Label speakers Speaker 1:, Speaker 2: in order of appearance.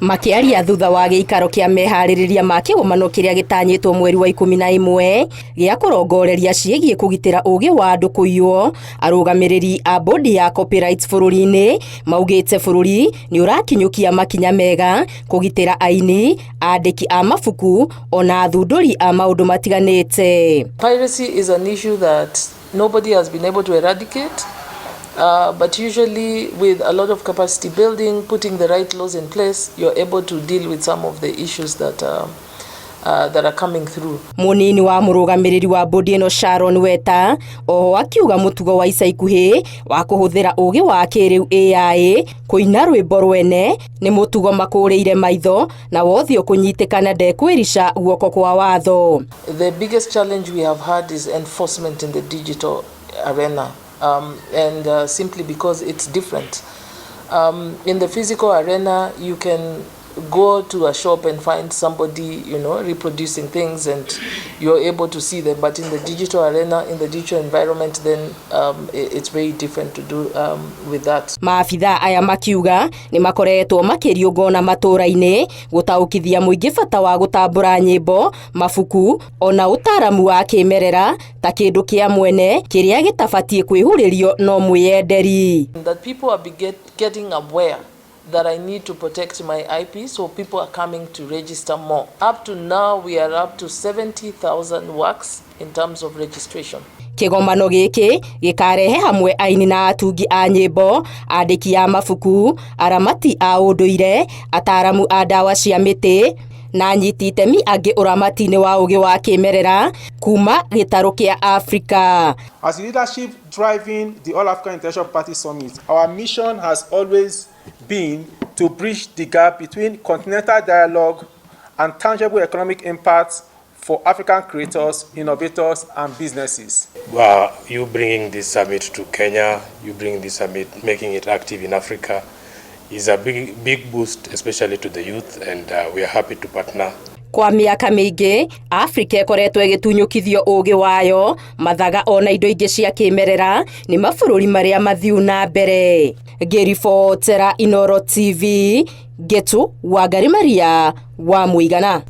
Speaker 1: Makĩaria thutha wa gĩikaro kĩa meharĩrĩria ma kĩgomano kĩrĩa gĩtanyĩtwo mweri wa 11 gĩa kũrongoreria ciĩgiĩ kũgitĩra ũgĩ wa andũ kũiywo, arũgamĩrĩri a bodi ya copyright bũrũri-inĩ maugĩte bũrũri nĩ ũrakinyũkia makinya mega kũgitĩra aini, andĩki a mabuku ona athundũri a maũndũ matiganĩte.
Speaker 2: Piracy is an issue that nobody has been able to eradicate. But usually with a lot of capacity building, putting the right laws in place, you're able to deal with some of the issues that are coming through.
Speaker 1: Munini wa mũrũgamĩrĩri wa bodi ĩno Sharon Weta oho akiuga mũtugo wa ica ikuhĩ wa kũhũthĩra ũgĩ wa kĩrĩu AI kũina rwĩmbo rwene nĩ mũtugo makũrĩire maitho na wothe ũkũnyitĩkana ndekwĩrica guoko kwa watho.
Speaker 2: The biggest challenge we have had is enforcement in the digital arena, and simply because it's different. In the physical arena, you can go to a shop and find somebody reproducing things and you're able to see them. But in the digital arena, in the digital environment, then it's very different to do with that.
Speaker 1: Maabitha aya makiuga nĩ makoretwo makĩriũngwo na matũũra-inĩ gũtaũkithia mũingĩ bata wa gũtambũra nyĩmbo, mabuku ona ũtaaramu wa kĩmerera ta kĩndũ kĩa mwene kĩrĩa gĩtabatiĩ kwĩhurĩrio no mwĩyenderi.
Speaker 2: That people are getting aware that I need to protect my IP, so people are coming to register more. Up to now, we are up to 70,000 works in terms of registration.
Speaker 1: Kĩgomano gĩkĩ gĩkarehe hamwe aini na atungi a nyĩmbo, andĩki a mabuku, aramati a ũndũire, ataaramu a ndawa cia mĩtĩ na anyiti itemi angĩ ũramati-inĩ wa ũgĩ wa kĩmerera kuma gĩtarũ kĩa Afrika.
Speaker 3: As leadership driving the All African Intellectual Property Summit, our mission has always been to bridge the gap between continental dialogue and tangible economic impacts for African creators, innovators, and businesses.
Speaker 4: Well, you bringing this summit to Kenya, you bringing this summit, making it active in Africa, is a big, big boost, especially to the youth, and we are happy to partner.
Speaker 1: Kwa mĩaka mĩingĩ Afrika ĩkoretwo ĩgĩtunyũkithio ũgĩ wayo, mathaga ona indo ingĩ cia kĩmerera nĩ mabũrũri marĩa mathiu na mbere. Ngĩribotera Inoro TV, Ngetu Wangari Maria wa Mũigana.